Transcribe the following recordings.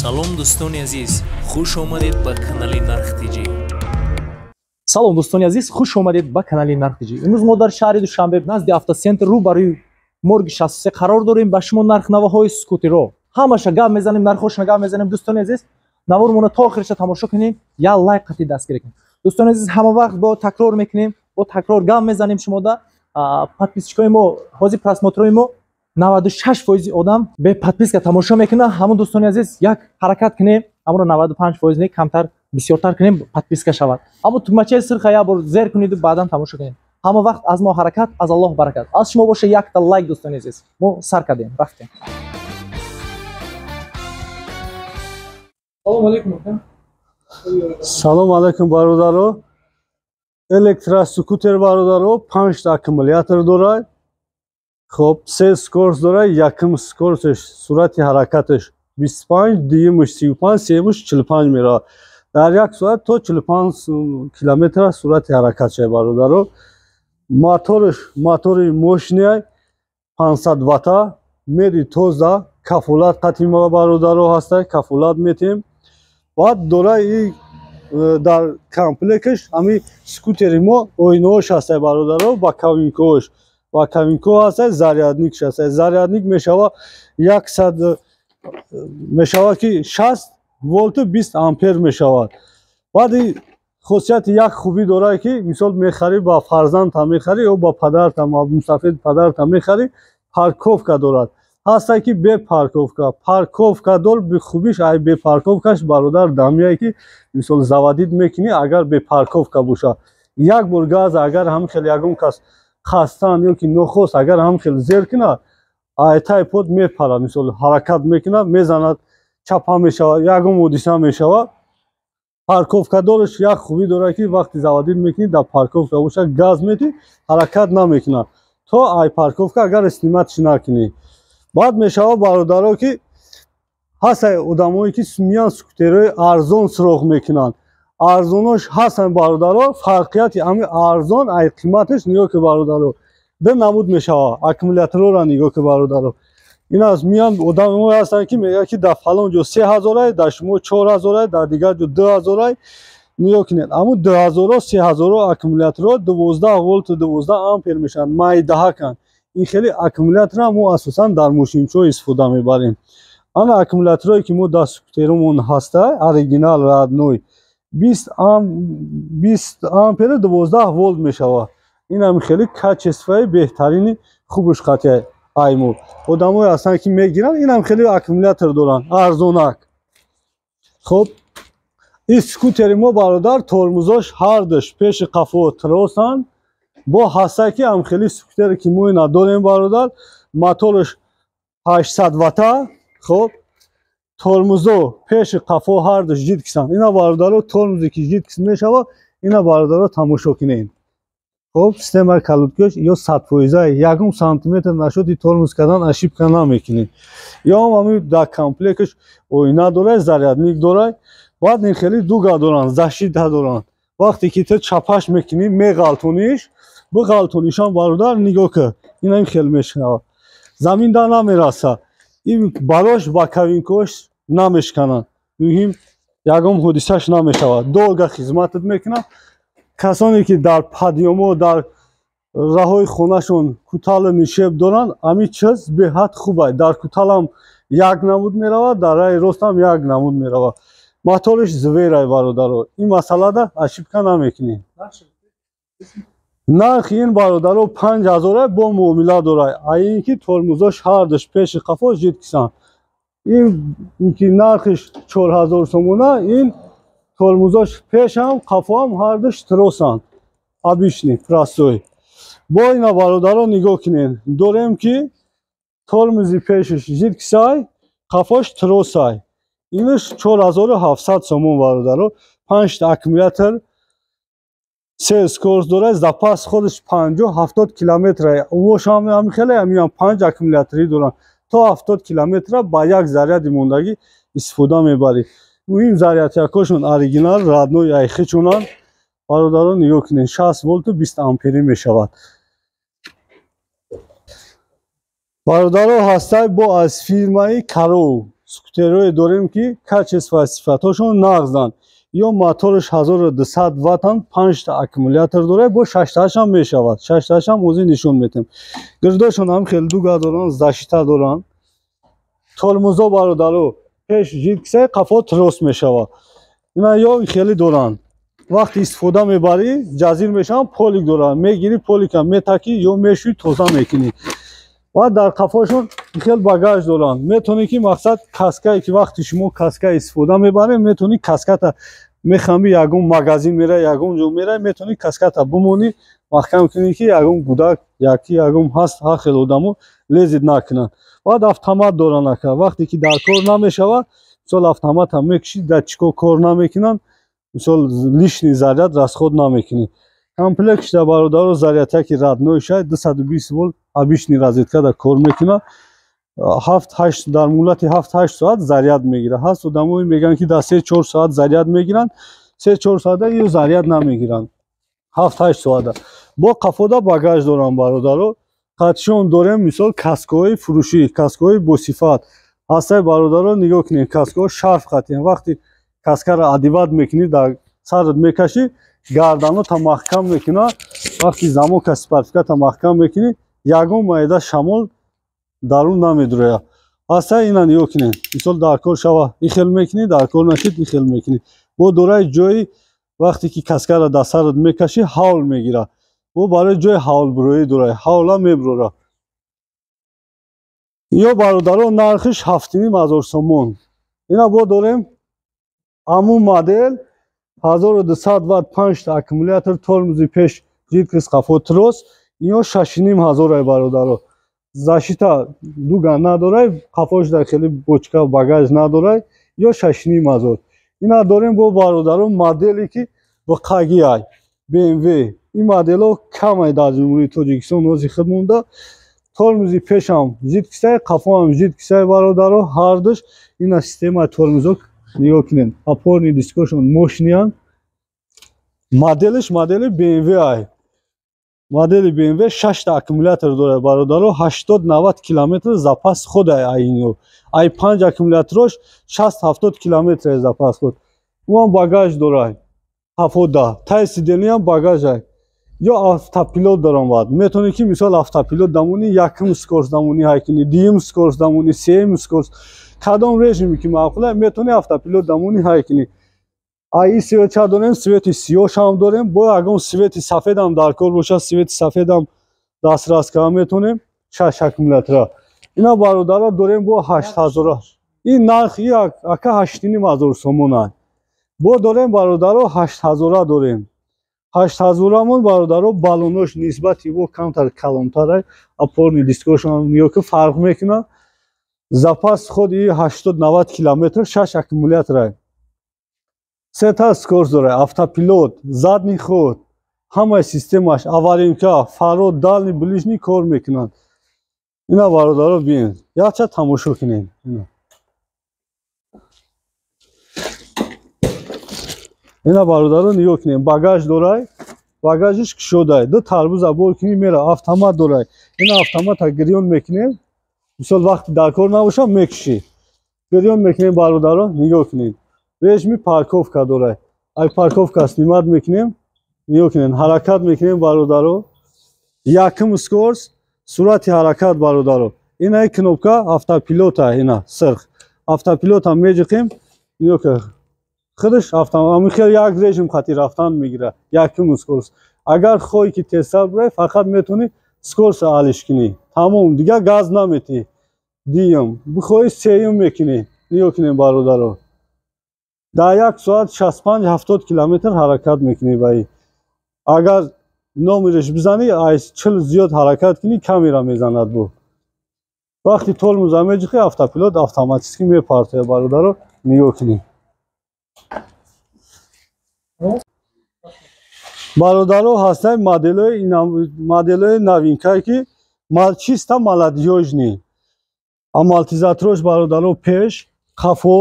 Салом дӯстони азиз, хуш омадед ба канали Нарх ТЖ. Салом дӯстони азиз, хуш омадед ба канали Нарх ТЖ. Имрӯз мо дар шаҳри Душанбе назди автоцентр рӯбарӯи морги 63 қарор дорем. Ба шумо нархнавоҳои скутеро ҳамаша гап мезанем, нархҳошона гап мезанем. Дӯстони азиз, навормонро то охириша тамошо кунем, як лайк қатъи дастгирӣ кунем. Дӯстони азиз, ҳама вақт бо такрор мекунем, бо такрор гап мезанем. Шумода подписчикои мо, ҳозир просмотрҳои мо 96% одам бе подписка тамошо мекунад. Ҳамон дӯстони азиз, як ҳаракат кунем, ҳамонро 95% не, камтар бисёртар кунем, подписка шавад. Аммо тугмачаи сирха як бор зер куниду баъдан тамошо кунем. Ҳама вақт аз мо ҳаракат, аз Аллоҳ баракат. Аз шумо боша якта лайк. Дӯстони азиз, мо сар кардем, рафтем. Салом алейкум. Салом алейкум, бародаро. Электроскутер, бародаро, панҷта аккумулятор дорад. Хоб, се скорость дорад. Якум скоростш, суръати ҳаракаташ 25, дуюмаш 35, сеюмаш 45 меравад. Дар як соат то 45 километр суръати ҳаракат шавад, бародаро. Мотораш мотори мощный, 500 ватта, мери тоза, кафолат қатъи бародаро ҳаста, кафолат метем. Баъд дора и дар комплекташ ҳами скутери мо оинаҳош ҳаста, бародаро, ба кабинкаҳош, ба кабинкаҳо ҳаста, зарядникш ҳаста. Зарядник мешава 100 мешавад, ки 60 волту 20 ампер мешавад. Баъд хосияти як хубӣ дорад, ки мисол мехарӣ, ба фарзандта мехарӣ ё ба падарта, мусафир падарта мехарӣ, парковка дорад. Ҳаста ки бе парковка, парковка дор. Хубиш ай бе парковкаш, бародар, дамияе ки мисол заводить мекунӣ, агар бе парковка боша, як бор газ агар ҳам хел ягон кас қасдан ё ки нохост агар ҳам хел зер кунад, айтай под мепарад, мисол ҳаракат мекунад, мезанад, чапа мешавад, ягон ҳодиса мешавад. Парковка дораш як хубӣ дорад, ки вақти заводить мекунӣ, дар парковка боша, газ метӣ, ҳаракат намекунад то ай парковка агар сниматьш накунӣ. Баъд мешавад, бародаро, ки ҳастанд одамое ки меянд, скутерҳои арзон суроғ мекунанд. Арзонош ҳастанд, бародаро. Фарқияти ҳами арзон ай қиматаш нигоҳ ки, бародаро, ду намуд мешавад. Аккумуляторҳоро нигоҳ ки, бародаро. Ин аз меянд, одамое ҳастанд ки мегӯянд, ки дар фалон ҷо 3000-ай, дар шумо 4000-ай, дар дигар ҷо 2000-ай. Нигоҳ кунед, аммо 2000-о, 3000-о аккумуляторҳо 12 волту 12 ампер мешаванд, майдаҳаканд. Ин хеле аккумулятора мо асосан дар мошинчаҳо истифода мебарем. Ана аккумуляторҳое ки мо дар скутеромон ҳаста, оригинал, родной, 20 амперу 12 волт мешавад. Инам хеле качествои беҳтарини хубуш қатъи айму. Одамое ҳастанд ки мегиранд, инам хеле аккумулятор доранд арзонак. Хоб, ин скутери мо, бародар, тормозош ҳардуш пеши қафо тросанд. Бо ҳаста ки ҳам хеле скутере ки мо ина дорем, бародар, мотораш 800 ватта. Хоб, тормозо пеши қафо ҳардуш жидкийсанд. Ина, бародаро, тормозе ки жидкий мешавад, ина, бародаро, тамошо кунед. Хоб, системаи колодкаш ё 100%, ягон сантиметр нашуди тормоз кардан ошибка намекунед. Ё ҳами дар комплекташ оина дорад, зарядник дорад. Баъд ин хеле дуга доранд, защита доранд. Вақте ки ту чапаш мекунӣ, меғалтониш, биғалтонишам, бародар, нигоҳ кун, ина ин хел мешавад, замин да намераса, ин барош боковинкош намешкананд. Муҳим, ягон ҳодисаш намешавад, долго хизматат мекунад. Касоне ки дар подъёмо, дар раҳои хонашон куталу нишеб доранд, ҳамин чиз беҳад хуб. Дар куталам як намуд меравад, дар раҳи ростам як намуд меравад. Моториш зверай, бародаро, ин масъалада ошибка намекунем. Нархи ин, бародаро, 5000 бо муомила дорад. Ай ин ки тормозош ҳардуш пеши қафо жидкийсанд, ин ки нархиш 4000 сомона. Ин тормозош пешам қафоам ҳардуш тросанд, обычный, простой. Бо ина, бародаро, нигоҳ кунед, дорем ки тормози пешиш жидкийсай, қафош тросай. Инаш 4700 сомон, бародаро. Панҷта аккумулятор, се скорость дорад, запас худаш 50-70 километр. Ошам ҳами хеле ҳамиам панҷ аккумуляторӣ доранд, то 70 километра ба як заряди мондагӣ истифода мебарӣ. Муҳим, зарядчакҳошон оригинал, родной, айхичонанд, бародарон. Нигоҳ кунед, 60 волту 20 амперӣ мешавад. Бародаро, ҳастай бо аз фирмаи Кароу. Скутерое дорем, ки качество сифатҳошон нағзанд. Ё моторш 1200 ваттан, 5та аккумулятор дорад, бо шаштаашам мешавад. Шаштаашам ҳозир нишон метем. Гирдошон ҳам хеле дуга доранд, защита доранд. Тормозо, бародаро, пеш жидкий, қафо трос мешавад. Ина ё хеле доранд. Вақти истифода мебарӣ, ҷазир мешаванд, полик доранд. Мегирӣ, полика метакӣ ё мешӯӣ, тоза мекунӣ. Ва дар қафошон хел багаж доранд. Метавонӣ ки, мақсад, каскае ки вақти шумо каска истифода мебаред, метавонӣ каската мехамби, ягон магазин мера, ягон ҷо мера, метавонӣ каската бимонӣ, маҳкам кунӣ, ки ягон гудак яки ягон ҳаст, ҳар хел одамо лезить накунанд. Баъд автомат доранд, ака. Вақте ки дар кор намешавад, мисол, автомата мекушӣ, датчико кор намекунанд, мисол, лишний заряд расход намекунӣ. Комплект шуда, бародаро, зарядяки родной шай, 220 волт, обычный розеткада кор мекунад. Ҳафт ҳашт, дар муҳлати 7-8 соат заряд мегирад. Ҳаст одамое мегӯянд, ки дар 3-4 соат заряд мегиранд. 3-4 соата ё заряд намегиранд, 7-8 соата. Бо қафода багаж дорам, бародаро. Қатшон дорем, мисол, каскоҳои фурӯшӣ, каскоҳои босифат ҳастай, бародаро. Нигоҳ кунед, каскоҳо шарф қатиям. Вақти каскаро одевать мекунӣ, дар сарат мекашӣ, гарданота маҳкам мекунад. Вақти замока, спортивката маҳкам мекунӣ, ягон маеда шамол дарун намедурояд. Ҳастай, ина нигоҳ кунед. Мисол, дар кор шава, ихел мекунӣ, дар кор нашид, ихел мекунӣ. Бо дораи ҷои, вақте ки каскаро дар сарат мекашӣ, ҳавл мегирад. Бо барои ҷои ҳавлбуроӣ дорад, ҳавла мебурора. Ё, бародаро, нархиш 7500 сомон. Ина бо дорем ҳамун модел, 1200 ватт, панҷта аккумулятор, тормози пеш жидкость, қафо трос. Ино 6500-ай, бародаро. Защита дуга надорай, қафош дар хеле бочка багаж надорай. Ё 6500. Ина дорем бо, бародаро, моделе ки бқагиай БМВ. Ин моделҳо камай дар Ҷумҳурии Тоҷикистон ҳози худ монда. Тормози пешам жидкостьай, қафоам жидкостьай, бародаро, ҳардуш. Ина системаи тормозо нигоҳ кунед, опорный дискошон мощныянд. Моделиш модели БМВ ай, модели БМВ, шашта аккумулятор дорад, бародаро. 80-90 километр запас ходай айно. Ай панҷ аккумуляторош 60-70 километр запас ход. Уам багаж дорад ҳафода, тай сиденьям багажай. Ё автопилот дорам. Баъд метавонӣ ки, мисол, автопилот дамонӣ, якум скорость дамонӣ ҳай кунӣ, дуюм скорость дамонӣ, сеюм скорость, кадом режиме ки маъқула, метавонӣ автопилот дамонӣ ҳай кунӣ. Ай свет ча дорем, свети сиёҳшам дорем. Бо ягон свети сафедам дар кор бошад, свети сафедам дастрас карда метавонем. Шаш аккумулятора. Ина, бародаро, дорем бо 8000-а. Ин нарх ака 8500 сомона. Бо дорем, бародаро, 8000-а дорем. 8000-амон, бародаро, баллонош нисбати бо камтар калонтарай, опорный дискошон ё ки фарқ мекунад. Запас ход и 80-90 километр, шаш аккумулятора, сета скорость дорад, автопилот, задний ход, ҳамаи системаш, аварийка, фаро дальний, ближний кор мекунанд. Ина, бародаро, биен, якча тамошо кунед. Ина, бародаро, нигоҳ кунед, багаж дорай, багажиш кушодай, ду тарбуза бор кунӣ, мера. Автомат дорай. Ина автомата гирён мекунем. Мисол, вақти дар кор набошам, мекушӣ, гирён мекунем. Бародаро, нигоҳ кунед, режими парковка дорай. Ай парковка снимать мекунем. Нигоҳ кунед, ҳаракат мекунем, бародаро. Якум скорость, суръати ҳаракат, бародаро. Ина кнопка автопилота, ина сирх автопилота меҷиқем. Нигоҳ кунед, худаш хел як режим хати рафтан мегирад. Якум скорость. Агар хоҳӣ ки тезтар бурай, фақат метавонӣ скорость алиш кунӣ, тамом, дигар газ наметӣ. Дуюм бихоҳӣ, сеюм мекунӣ. Нигоҳ кунем, бародаро, дар як соат 65-70 километр ҳаракат мекунӣ. Ба агар номераш бизанӣ, аз 40 зиёд ҳаракат кунӣ, камера мезанад. Бу вақти тормоза меҷиқӣ, автопилот автоматически мепартояд. Бародаро, нигоҳ кунӣ. Бародаро, ҳастанд моделҳои новинкае, ки чисто молодёжный. Амортизаторош, бародаро, пеш, қафо,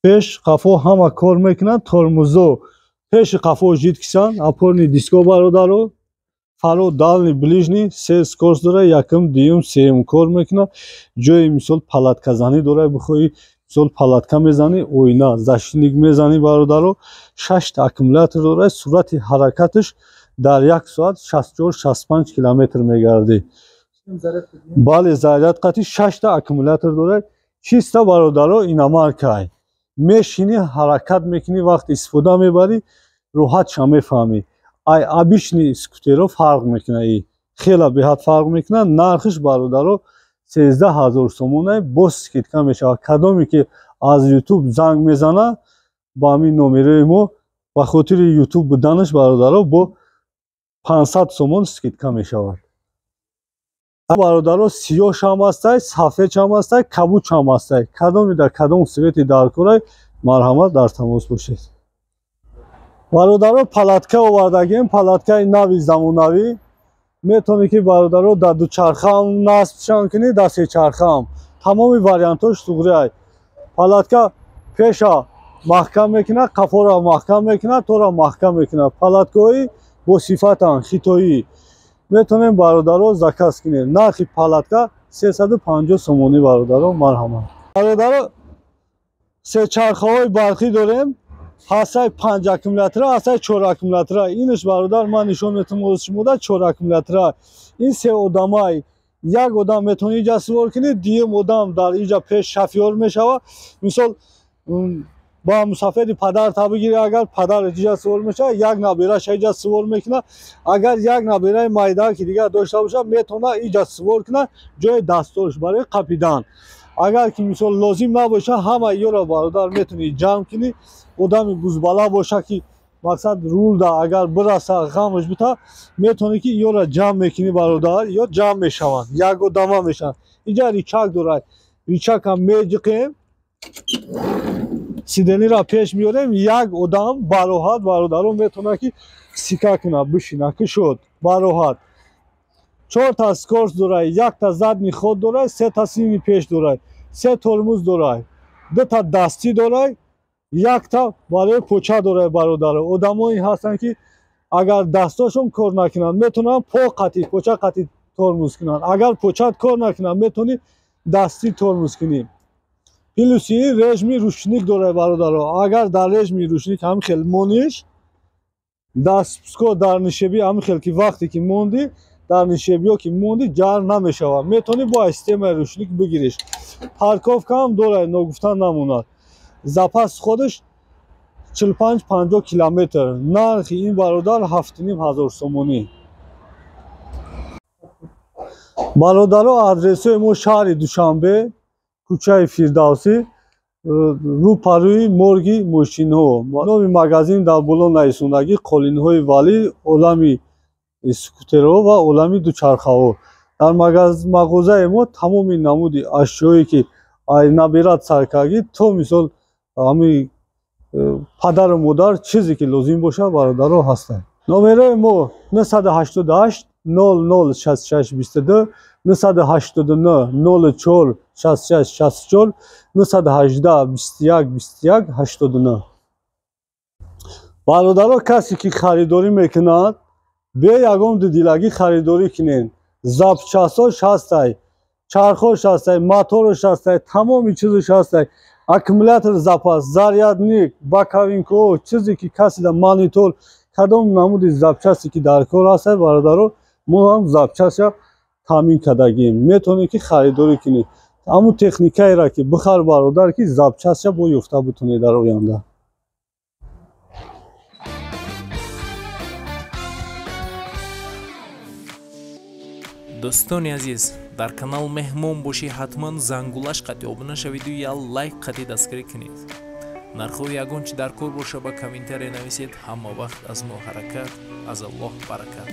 пеш, қафо ҳама кор мекунанд. Тормозо пеши қафо жидкийсан, опорный диско, бародаро. Фаро дальний, ближний, се скорость дорад, якум, дуюм, сеюм кор мекунад. Ҷои мисол палатказанӣ дорад, бихоҳӣ мисол палатка мезанӣ, оина, защитник мезанӣ бародаро. 6 аккумулятор дорад, суръати ҳаракаташ дар 1 соат 64-65 километр мегардӣ. Бале, заряд қатӣ 6 аккумулятор дорад. Чиста бародаро иномаркай. Мешинӣ, ҳаракат мекунӣ, вақт истифода мебарӣ, роҳатша мефаҳмӣ. Ай обычный скутеро фарқ мекунад, и хела беҳад фарқ мекунад. Нархиш бародаро 13 000 сомона, боз скидка мешавад. Кадоме ки аз YouTube занг мезанад ба ҳамин номерои мо, ба хотири YouTube буданаш бародаро бо 500 сомон скидка мешавад. Бародаро сиёҳ ҳам ҳастай, сафед ҳам ҳастай, кабуд ҳам ҳастай. Кадоме дар кадом цвети даркорай, марҳамат, дар тамос бошед. Бародаро палатка овардагем, палаткаи нави замонавӣ. Метавонӣ ки бародаро дар дучархаам насбшан кунӣ, дар сечархаам. Тамоми вариантош туғриай. Палатка пеша маҳкам мекунад, қафора маҳкам мекунад, тора маҳкам мекунад. Палаткаҳои босифатанд, хитоӣ. Метавонем бародаро заказ кунем. Нархи палатка 350 сомонӣ бародаро, марҳамат. Бародаро сечархаҳои барқӣ дорем. Ҳастай 5 аккумулятора, ҳастай 4 аккумулятора. Инаш бародар ман нишон метавонам оз шумода 4 аккумулятора. Ин се одамай, як одам метавонӣ иҷа сувор кунӣ, дуюм одам дар иҷа пеш шофёр мешавад. Мисол ба мусафири падарта бигирӣ, агар падар иҷа сувор мешавад, як набираша иҷа сувор мекунад. Агар як набираи майда ки дигар дошта бошад, метавонад иҷа сувор кунад, ҷои дастторш барои қапидан. Агар ки мисол лозим набошад, ҳама ёро бародар метавонӣ ҷамъ кунӣ. Одами бузбала боша ки мақсад рулда агар бираса ғамаш бита, метавонӣ ки ёро ҷамъ мекунӣ бародар, ё ҷамъ мешаванд, як одама мешаванд. Инҷа рычаг дорад, рычагам меҷиқем, сидениро пеш меорем, як одам бароҳат бародаро метавонад ки сика кунад, бишина ки шуд бароҳат. 4 та скорость дорад, 1 та задний ход дорад, 3 та сини пеш дорад, 3 тормоз дорад, 2 та дастӣ дорад, 1 та барои поча дорад бародаро. Одамое ҳастанд ки агар дастошон кор накунанд, метавонанд по қатӣ, поча қатӣ тормоз кунанд. Агар почат кор накунанд, метавонӣ дастӣ тормоз кунӣ. Плюси режими ручник дорад бародаро. Агар дар режими ручник ҳамин хел мониш, дастпуско дар нишебӣ ҳамин хел ки вақте ки мондӣ, дар нишебиё ки мондӣ, ҷар намешавад. Метавонӣ бо системаи ручник бигириш. Парковка ҳам дорад, ногуфта намонад. Запас ходаш 45-50 километр. Нархи ин бародар 7500 сомонӣ. Бародаро адресҳои мо шаҳри Душанбе, кӯчаи Фирдавсӣ, рӯпарӯи морги мошинҳо. Номи магазин дар боло нависондагӣ қолинҳои валӣ, олами скутерҳо ва олами дучархаҳо. Дар мағозаи мо тамоми намуди ашёе ки набират саркагӣ то мисол ҳами падару модар чизе ки лозим бошад бародаро ҳастанд. Номерои мо 988 00 66 22, 989 04 66 64, 918 21 21 89. Бародаро касе ки харидорӣ мекунад, бе ягон дудилагӣ харидорӣ кунед. Запчастҳош ҳастай, чархош ҳастай, моторш ҳастай, тамоми чизаш ҳастай. Аккумулятор запас, зарядник, боковинкаҳо, чизе ки каседа монитор, кадом намуди запчасте ки дар кор ҳастай бародаро, мо ҳам запчастша таъмин кардагием. Метавонед ки харидорӣ кунед. Ҳамун техникаеро ки бихар бародар, ки запчастша бо ёфта битонед дар оянда. Дӯстони азиз, дар канал меҳмон бошӣ, ҳатман зангулаш қатӣ обуна шавиду я лайк қатӣ дастгирӣ кунед. Нархҳои ягон чи дар кор боша, ба комментария нависед. Ҳама вақт аз мо ҳаракат, аз Аллоҳ баракат.